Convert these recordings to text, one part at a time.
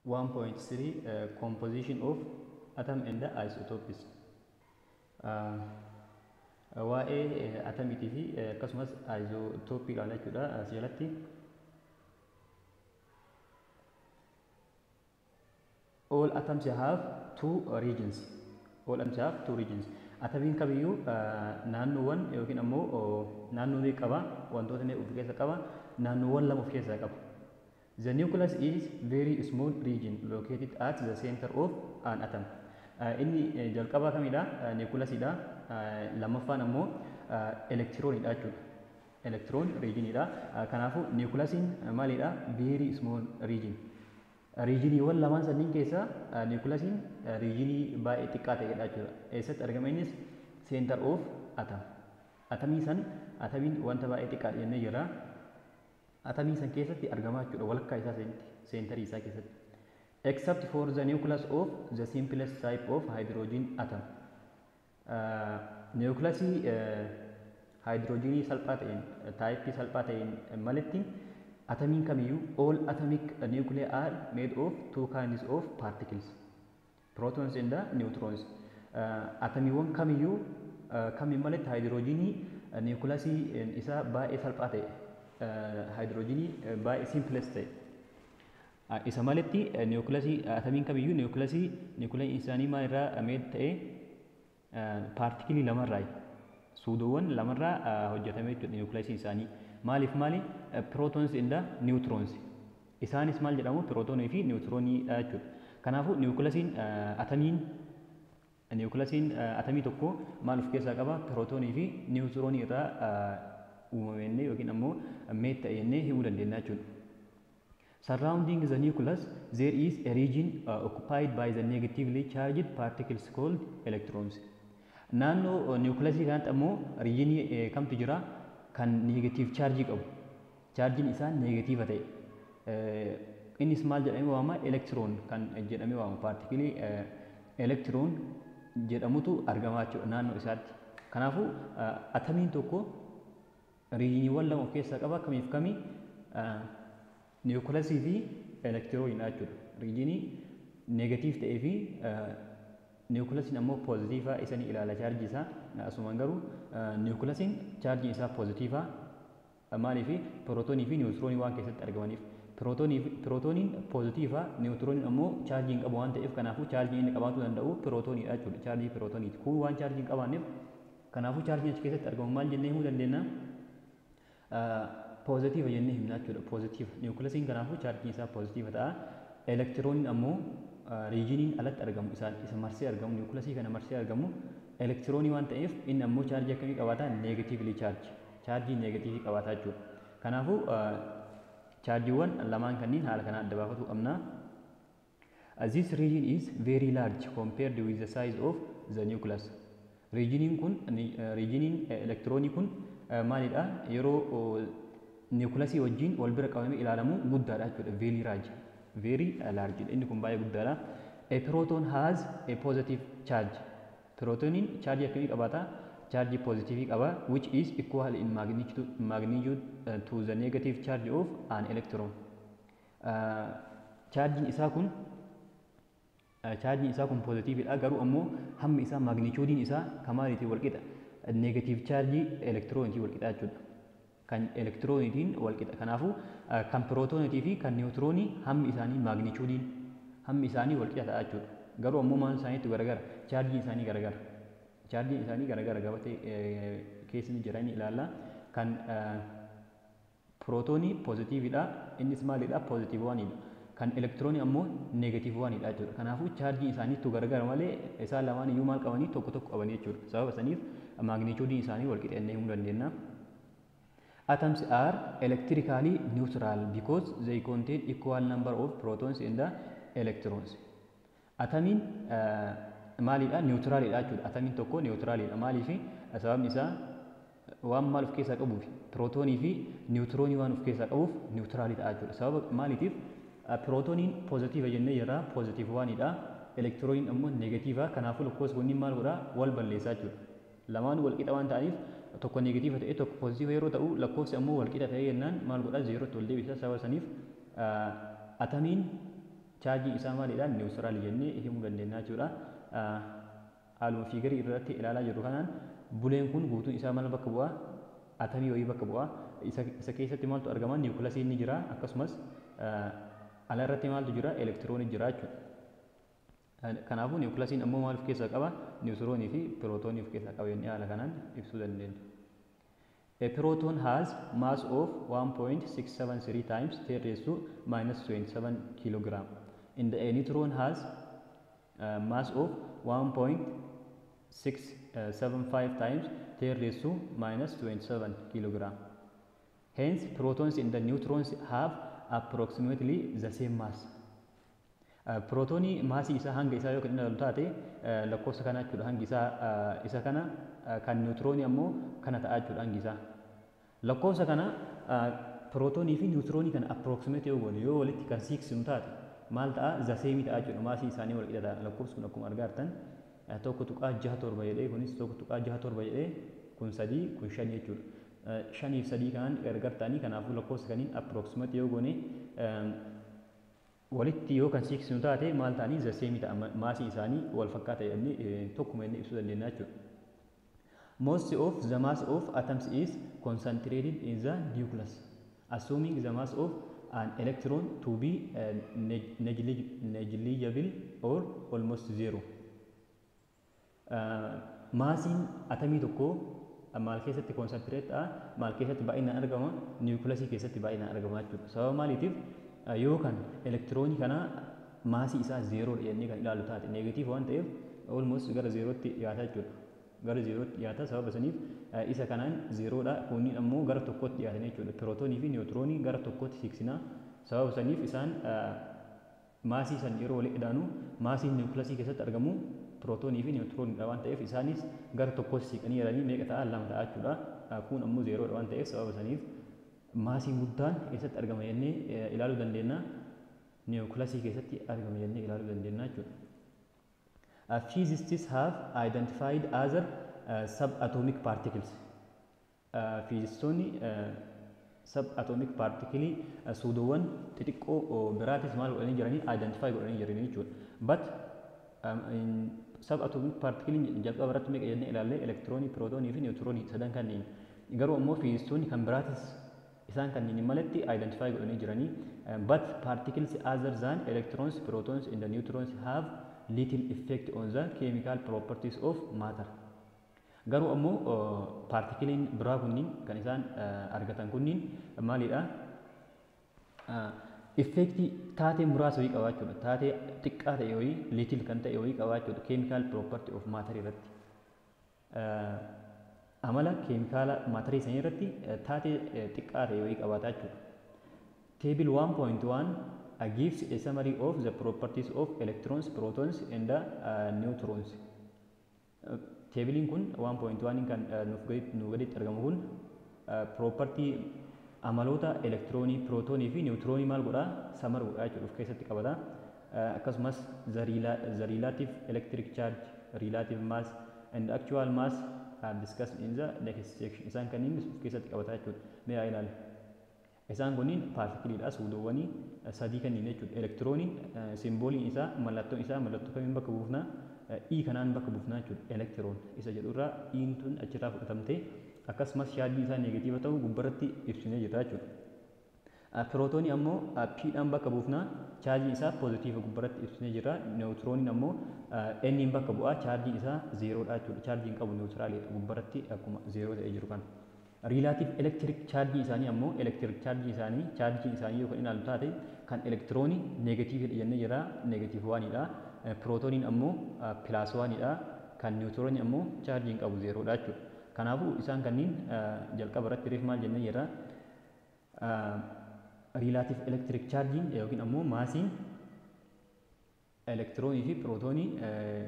1.3 Composition of atom and isotopes. Waa'ee atamiitii fi akkasumas isotopii ilaalla jechuudha as jalatti. All atoms have two regions. All atoms have two regions. Atamiin kamiyyuu naannoowwan yookiin ammoo naannoo meeqa qaba? Wantoota meeqa of keessa qaba? Naannoowwan lama of keessaa qaba. The nucleus is very small region located at the center of an atom. Inni jalqabaa kamidha? Nucleusidha. Lammaffaan ammoo elektiroonidha jechuudha. Electron regionidha. Kanaafuu nucleusiin maalidha? Very small region. Regioniiwwan lamaan sanniin keessaa nucleusiin regionii baay'ee xiqqaa ta'edha jechuudha. Eessatti argama innis? Center of atom. Atamii san, atamiin wanta baay'ee xiqqaadha jennee jirra. Atamii san keessatti argama jechuudha, walakkaa isaa centerii isaa keessatti. Except for the nucleus of the simplest type of hydrogen atom. Nucleusii hydrogenii salphaa ta'een, typeii salphaa ta'een maletti atamiin kamiyyuu, all atomic nuclei are made of two kinds of particles, protons and neutrons. Atamiiwwan kamiyyuu kamiin maletti hydrogenii nucleusii isaa baay'ee salphaa ta'e, hydrogenii baay'ee simplest ta'e isa maletti nucleusii atamiin kamiyyuu nucleusii nuclei isaanii maal irraa made ta'e? Paartikilii lamarraa, suudoowwan lamarraa hojjetame jechuudha nucleusii isaanii. Maaliif maali? Protons and neutrons. Isaanis maal jedhamu? Pirootonii fi niwutirooniidha jechuudha. Kanaafuu nucleusiin atamiin, nucleusiin atamii tokko maal of keessaa qaba? Pirootonii fi niwutiroonii irraa uumame jennee yookiin ammoo made ta'e jennee himuu dandeenya jechuudha. Surrounding the nucleus there is a region occupied by the negatively charged particles called electrons. Naannoo nucleusii kanatti ammoo regionii kamtu jira? Kan negative charge qabu. Chargiin isaa negative ta'e. Innis maal jedhamee waamama? Electron kan jedhamee waamamu. Paartikilii electron jedhamutu argamaa jechuudha naannoo isaatti. Kanaafuu atamiin tokko regioniiwwan lama of keessaa qaba. Kamiif kamii? Nucleusii fi elektirooniidha jechuudha. Regionii negative ta'ee fi nucleusiin ammoo positive isanii ilaala chaarjii isaa. Asumaan garuu nucleusiin chaarjiin isaa positive maaliif? Pirootonii fi niwutiroonii waan keessatti argamaniif. Pirootooniin positive, niwutirooniin ammoo chaarjii hin qabu waan ta'eef, kanaafuu chaarjii inni qabaachuu danda'u pirootooniidha jechuudha. Chaarjii pirootoniiti. Kun waan chaarjii hin qabaanneef, kanaafuu chaarjiin achi keessatti argamu maal jennee himuu dandeenya? Positive jennee himna jechuudha. Positive. Nucleusiin kanaafuu chaarjiin isaa positive ta'a. Elektirooniin ammoo regioniin alatti argamu, isaan isa marsee argamu, nucleusii kana marsee argamu elektiroonii waan ta'eef, inni ammoo chaarjii akkamii qabaata? Negatively charge. Chaarjii negatiivii qabaata jechuudha. Kanaafuu chaarjiiwwan lamaan kanneen haala kanaan adda baafachuu qabna. This region is very large compared with the size of the nucleus. Regioniin kun, regioniin elektiroonii kun maalidha? Yeroo nucleusii wajjin wal bira qabamee ilaalamu guddaadha jechuudha. Very large. Very large. Inni kun baay'ee guddaadha. A proton has a positive charge. Prootoniin chaarjii akkamii qabaata? Chaarjii positivii qaba, which is equal in magnitude to the negative charge of an electron. Chaarjiin isaa kun, chaarjiin isaa kun positiividha, garuu ammoo hammi isaa, magnituudiin isaa kamaaliitiin wal qixa? Negative chaarjii elektirooniitiin wal qixa jechuudha. Kan elektirooniitiin wal qixa. Kanaafuu kan pirootooniitii fi kan niwutiroonii hammi isaanii, magnituudiin hammi isaanii wal qixa ta'a jechuudha. Garuu ammoo maal isaaniitti garagara? Chaarjiin isaanii garagara. Chaarjiin isaanii garagara, gabatee keessa ni jira, ni ilaalla. Kan pirootoonii poozitiividha. Innis maalidha? Positive oneidha. Kan elektiroonii ammoo negative oneidha jechuudha. Kanaafuu chaarjiin isaaniitu garagara malee isaan lamaan iyyuu maal qabanii? Tokko tokko qabanii jechuudha. Sababa saniif magnituudiin isaanii wal qixa jennee himuu dandeenya. Atoms are electrically neutral because they contain equal number of protons and electrons. Atamiin maalidha? Neutralidha jechuudha. Atamiin tokko neutralidha. Maaliif? Sababni isaa waan maal of keessaa qabuuf? Pirootoonii fi niwutiroonii waan of keessaa qabuuf neutralii ta'a jechuudha. Sababa maaliitiif? Pirootooniin positive jennee jirra. Positive oneidha. Elektirooniin ammoo negative. Kanaafuu lakkoofsi kunniin maal godhaa? Wal balleessaa jechuudha. Lamaan wal qixa waan ta'aniif, tokko negative ta'e tokko positive yeroo ta'u, lakkoofsi ammoo wal qixa ta'ee jennaan maal godhaa? Zeerootti wal deebisa. Sababa saniif atamiin Chaarjiin isaa maalidha? Neutral jennee himuu dandeenya jechuudha. Haaluma figurii irratti ilaalaa jirru kanaan buleen kun guutuun isaa maal bakka bu'aa? Atamii wayii bakka bu'aa. Isa keessatti maaltu argama? Niwukilaasiin ni jira. Akkasumas ala irratti maaltu jira? Elektiroonii jira jechuudha. Kanaafuu niwukilaasiin ammoo maal of keessaa qaba? Niwutiroonii fi pirootoonii of keessaa qaba jennee haala kanaan ibsuu dandeenya. A proton has mass of 1.673 times 10 raised to minus 27 kilogram. And a neutron has mass of 1.675 times 10 raised to minus 27 kilogram. Hence, protons and the neutrons have approximately the same mass. Pirootoonii maasii isaa hanga isaa yoo kan ilaalu taate, lakkoofsa kana jechuudha hangi isaa isa kana, kan niwutiroonii ammoo kana ta'a jechuudha hangi isaa. Lakkoofsa kana pirootoonii fi niwutiroonii kana approximate yoo goone, yoo walitti kan siiqsinu taate, maal ta'a? The same ta'a jechuudha, maasii isaanii wal qixa ta'a. Lakkoofsi kun akkuma argaa jirtan 1.67 jedhee, kunis 1.67 jedhee, kun sadii, kun shanii jechuudha. Shaniif sadii kanaan gargar ta'anii, kanaafuu lakkoofsa kaniin approximate yoo goone, walitti yoo kan siiqsinu taate, maal ta'anii? The same ta'a, maasii isaanii wal fakkaata jennee, tokkuma jennee ibsuu dandeenya jechuudha. Most of the mass of atoms is concentrated in the nucleus. Assuming the mass of an electron to be negligible or almost zero. Maasiin atamii tokkoo maal keessatti concentrate ta'a? Maal keessatti baay'inaan argama? Niwukilasii keessatti baay'inaan argama jechuudha. Sababa maaliitiif? Yoo kan elektiroonii kana maasii isaa zeeroodha jennee kan ilaallu taate, negative waan ta'eef almost gara zeerootti dhiyaata jechuudha. Gara zeerootti dhiyaata. Sababa saniif isa kanaan zeeroodha. Kunniin ammoo gara tokkotti dhiyaatan jechuudha. Pirootoonii fi niwutiroonii gara tokkotti siiqsinaa. Sababa saniif isaan maasii san yeroo walii idaanu, maasiin niwukilasii keessatti argamu pirootoonii fi niwutirooniidha waan ta'eef, isaanis gara tokkotti siiqanii jiranii meeqa ta'a? Lama ta'a jechuudha. Kun ammoo zeeroodha waan ta'eef, sababa saniif maasiin guddaan eessatti argama jennee ilaaluu dandeenya? Niwukilasii keessatti argama jennee ilaaluu dandeenya jechuudha. Physicists have identified other subatomic particles. Fiizistoonni subatomic particle, suudoowwan xixiqqoo biraatis maal godhanii jiranii? Identify godhanii jiranii jechuudha. But subatomic particle jalqaba irratti meeqa jennee ilaalle? Elektiroonii, pirootoonii fi niwutiroonii sadan kanneen. Garuu ammoo fiizistoonni kan biraatis isaan kanneen malatti identify godhanii jiranii. But particles other than electrons, protons and the neutrons have little effect on the chemical properties of matter. Garuu ammoo paartikiliin biraa kunniin kan isaan argatan kunniin maalidha? Effectii taatee muraasa wayii qabaachuudha. Taatee xiqqaa ta'e wayii, little kan ta'e wayii qabaachuudha chemical property of matter irratti. Amala keemikaala maatarii sanii irratti taatee xiqqaa ta'e wayii qabaata jechuudha. Table 1.1 gives a summary of the properties of electrons, protons and neutrons. Teebiliin kun 1.1 kan nu gaditti argamu kun property, amaloota elektiroonii, pirootoonii fi niwutiroonii maal godhaa? Summary godhaa jechuudha, of keessatti qabata. Akkasumas the relative electric charge, relative mass and actual mass are discussed in the next section. Isaan kanneen of keessatti qabata jechuudha. Mee haa ilaallu. Isaan kunniin paartikiliidha, suudoowwanii sadii kanneen jechuudha. Elektirooniin simbooliin isaa, mallattoon isaa mallattoo kamiin bakka buufna? E kanaan bakka buufna jechuudha. Electron isa jedhurraa E'n tun achirraa fudhatamtee, akkasumas chaarjiin isaa negative ta'uu gubbarratti ibsinee jirra jechuudha. Pirootoonii ammoo P dhaan bakka buufna, chaarjiin isaa positive gubbarratti ibsinee jirra. Niwutirooniin ammoo N bakka bu'aa, chaarjiin isaa zeeroodha jechuudha. Chaarjiin qabu neutraliidha, gubbarratti akkuma zeeroo ta'ee jiru kana. Relative electric chaarjii isaanii ammoo, electric chaarjii isaanii, chaarjiin isaanii yoo kan ilaallu taate, kan elektiroonii negativedha jennee jira, negative onedha. Pirootooniin ammoo plus onedha. Kan niwutiroonii ammoo chaarjiin qabu zeeroodha jechuudha. Kanaafuu isaan kanneen jalqaba irratti reef maal jennee jira? Relative electric chaarjiin yookiin ammoo maasiin elektiroonii fi pirootoonii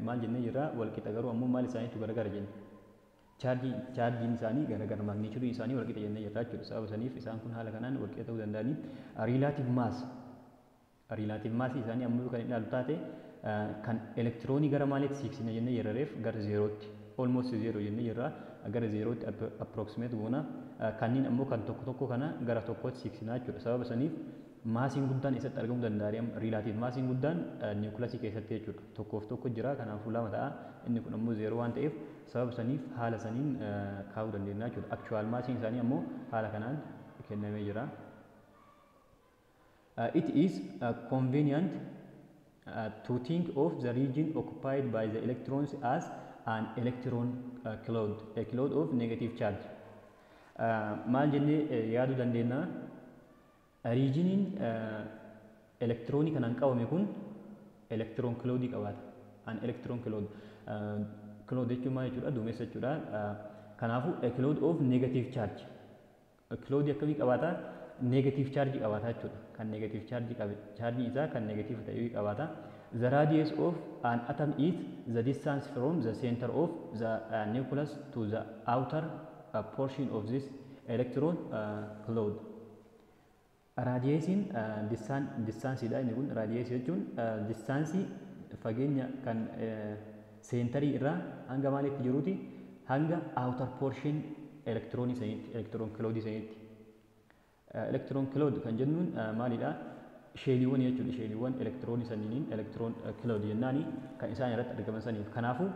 maal jennee jira? Walqixa, garuu ammoo maal isaaniitu garagara jenne? Chaarjiin isaanii garagara, magnitudiin isaanii walqixa jennee jirra jechuudha. Sababa saniif isaan kun haala kanaan walqixa ta'uu danda'anii. Relative mass isaanii ammoo kan ilaallu taate, kan elektiroonii gara maaliitti siiqsina jennee jirra reef? Gara zeerootti, almost zero jennee jirra, gara zeerootti approximate goona. Kanneen ammoo kan tokko tokko kana gara tokkotti siiqsina jechuudha. Sababa saniif Maasiin guddaan eessatti argamuu danda'a? Relative maasiin guddaan niwukilasii keessatti jechuudha. Tokkoof tokko jira, kanaafuu lama ta'a. Inni kun ammoo zeeroo waan ta'eef sababa saniif haala saniin kaa'uu dandeenya jechuudha. Actual maasiin isaanii ammoo haala kanaan kennamee jira. It is convenient to think of the region occupied by the electrons as an electron cloud, a cloud of negative charge. Maal jennee yaaduu dandeenya? Regioniin elektiroonii kanaan qabame kun electron cloudii qabaata. An electron cloud. Cloud jechuun maal jechuudha? Duumessa jechuudha. Kanaafuu a cloud of negative charge. Cloudii akkamii qabaata? Negative charge qabaata jechuudha. Kan negative charge qabe, charge isaa kan negative ta'e qabaata. The radius of an atom is the distance from the center of the nucleus to the outer portion of this electron cloud. Radiusiin distanceiidha. Inni kun radiusii jechuun distanceii, fageenya kan centerii irraa hanga maalitti jiruuti? Hanga outer portion elektiroonii saniitti, electron cloudii saniitti. Electron cloud kan jennuun maalidha? Shelliiwwan jechuudha. Shelliiwwan elektiroonii saniiniin electron cloud jennaani, kan isaan irratti argaman saniif. Kanaafuu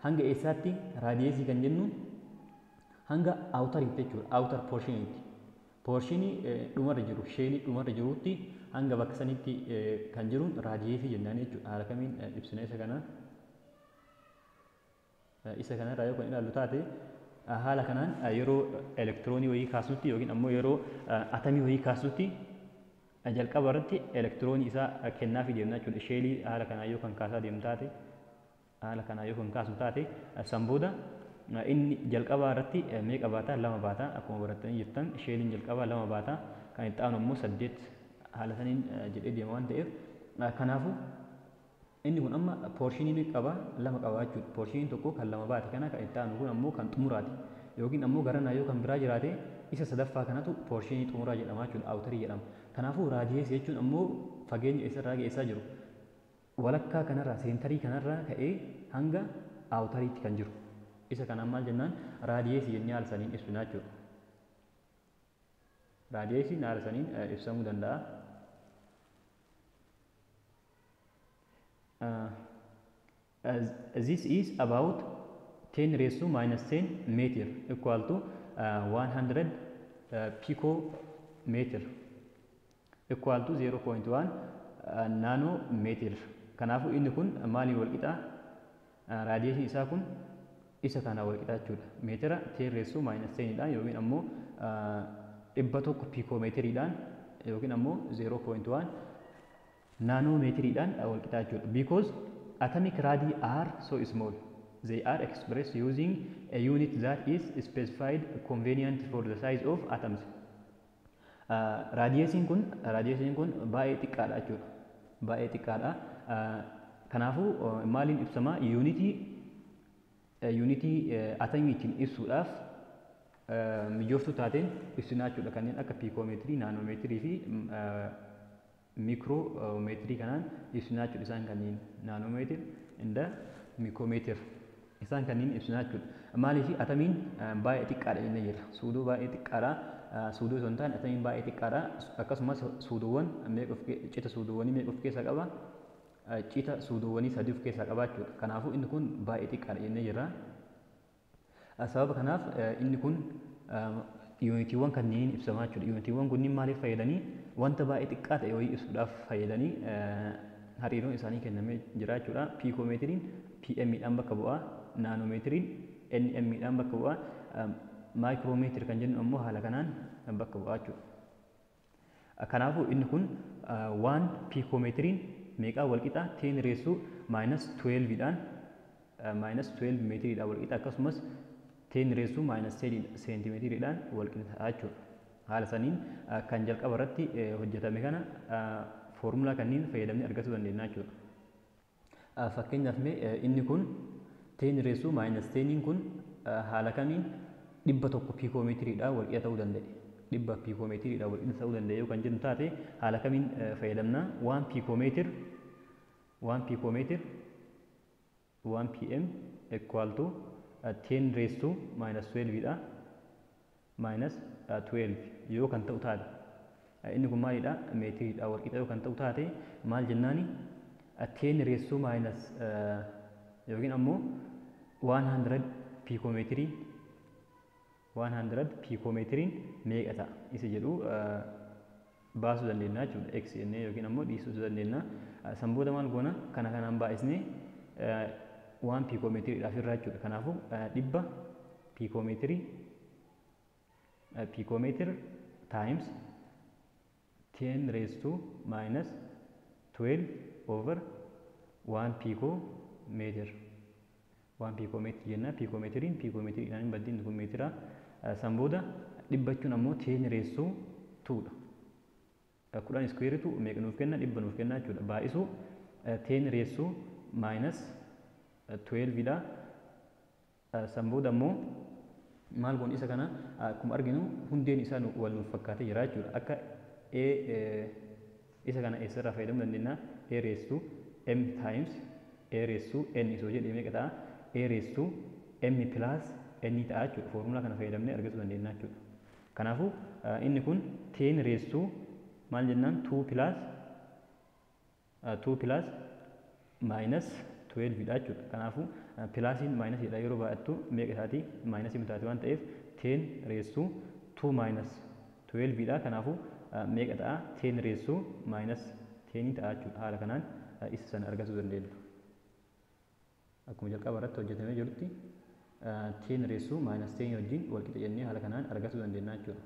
hanga eessaatti radiusii kan jennuun? Hanga outeriitti jechuudha. Outer portioniitti. Portionii dhumarra jiru, shellii dhumarra jirutti, hanga bakka sanitti kan jiruun radiusii jennaan jechuudha. Haala kamiin ibsina isa kana? Isa kanarraa yoo kan ilaallu taate, haala kanaan yeroo elektiroonii wayii kaasnutti yookiin ammoo yeroo atamii wayii kaasnutti, jalqaba irratti elektiroonii isaa kennaafii deemna jechuudha. Shellii haala kanaan yoo kan kaasaa deemnu taate, haala kanaan yoo kan kaasnu taate, san booda inni jalqabaa irratti meeqa baata? Lama baata. Akkuma barattanii jirtan, shelliin jalqabaa lama baata, kan itti aanu ammoo saddeet, haala saniin jedhee deema waan ta'eef, kanaafuu inni kun amma portionii meeqa qaba? Lama qaba jechuudha. Portioniin tokko kan lama baate kana, kan itti aanu kun ammoo kan xumuraati. Yookiin ammoo garanaa yoo kan biraa jiraate, isa sadaffaa kanatu portionii xumuraa jedhama jechuudha, outerii jedhama. Kanaafuu radiusii jechuun ammoo fageenya eessarraa geessaa jiru? Walakkaa kanarraa, centerii kanarraa ka'ee hanga outeriitti kan jiru. Isa kanaan maal jennaan? Radiusii jennee haala saniin ibsina jechuudha. Radiusiin haala saniin ibsamuu danda'a. This is about 10 raised to minus 10 meter equal to 100 picometer equal to 0.1 nanometer. Kanaafuu inni kun maaliin wal qixa? Radiusiin isaa kun isa kana wal qixa jechuudha. Meetira 10 raised to minus 10 dhaan yookiin ammoo 100 picometeriidhaan yookiin ammoo 0.1 nanometeriidhaan wal qixa jechuudha. Because atomic radii are so small, they are expressed using a unit that is specified convenient for the size of atoms. Radiusiin kun baay'ee xiqqaadha jechuudha. Baay'ee xiqqaadha. Kanaafuu maaliin ibsama? Unitii atamii ittiin ibsuudhaaf mijooftuu taateen ibsinaa jechuudha. Kanneen akka picometerii, nanometerii fi micrometerii kanaan ibsinaa jechuudha. Isaan kanneen nanometer and micrometer, isaan kanneen ibsinaa jechuudha. Maaliif? Atamiin baay'ee xiqqaadha jennee jirra. Suudoo baay'ee xiqqaadha. Suudoo osoo hin taane atamiin baay'ee xiqqaadha. Akkasumas suudoowwan meeqa of, cita suudoowwanii meeqa of keessaa qaba? Cita suudoowwanii sadii of keessaa qaba jechuudha. Kanaafuu inni kun baay'ee xiqqaadha jennee jirra. Sababa kanaaf inni kun unitiiwwan kanneen ibsamaa jechuudha. Unitiiwwan kunniin maaliif fayyadanii? Wanta baay'ee xiqqaa ta'e wayii ibsuudhaaf fayyadanii hariiroon isaanii kennamee jira jechuudha. Picometeriin pm dhaan bakka bu'a. Nanometeriin nm dhaan bakka bu'a. Micrometer kan jennu ammoo haala kanaan bakka bu'a jechuudha. Kanaafuu inni kun waan picometeriin meeqaa wal qixa? 10 raised to minus 12 dhaan, minus 12 meetiriidhaan wal qixa, akkasumas 10 raised to minus 10 seentimeetiriidhaan wal qixa ta'a jechuudha. Haala saniin kan jalqaba irratti hojjetame kana foormulaa kanneen fayyadamnee argachuu dandeenya jechuudha. Fakkeenyaaf mee inni kun 10 raised to minus 10 kun haala kamiin 100 picometeriidhaan wal qixa ta'uu danda'e? 100 picometeriidhaan wal qixa ta'uu danda'e yoo kan jennu taate, haala kamiin fayyadamna? 1 picometer, 1 picometer, 1 pm equal to 10 raised to minus 12 dha, minus 12 yoo kan ta'u taate. Inni kun maalidha? Meetiriidha. Walqixa yoo kan ta'u taate maal jennaani? 10 raised to minus yookiin ammoo 100 piikoomeetirii, 100 piikoomeetiriin meeqa ta'a isa jedhu baasuu dandeenya jechuudha. X jennee yookiin ammoo dhiisuu dandeenya. San booda maal goona? Kana kanaan baay'isnee 1 piikoomeetiriidhaaf irraa jechuudha. Kanaafuu 100 piikoomeetirii, picometer times 10 raised to minus 12 over 1 picometer, 1 picometer jenna. Piikoomeetiriin piikoomeetiriidhaan hin baddiin, kun meetira. San booda 100 jechuun ammoo 10 raised to 2 dha. 10 square itu meeqa nuuf kenna? 100 nuuf kenna jechuudha. Baay'isuu 10 raised to minus 12 dha. San booda ammoo maal goon? Isa kana akkuma arginu hundeen isaa wal nuuf fakkaatee jira jechuudha. Akka A isa kana eessarraa fayyadamuu dandeenya? A raised to m times A raised to n isoo jedhee meeqa ta'a? A raised to m plus n ta'a jechuudha. Foormulaa kana fayyadamnee argachuu dandeenya jechuudha. Kanaafuu inni kun 10 raised to maal jennaan? 2 plus 2 plus minus 12 dha jechuudha. Kanaafuu plusiin minusiidha yeroo baay'attu meeqa isaati? Minusii mitaati waan ta'eef 10 raised to 2 minus 12 dha. Kanaafuu meeqa ta'a? 10 raised to minus 10 ta'a jechuudha. Haala kanaan isa sana argachuu dandeenya. Akkuma jalqaba irratti hojjetamee jirutti 10 raised to minus 10 wajjin wal qixa jennee haala kanaan argachuu dandeenya jechuudha.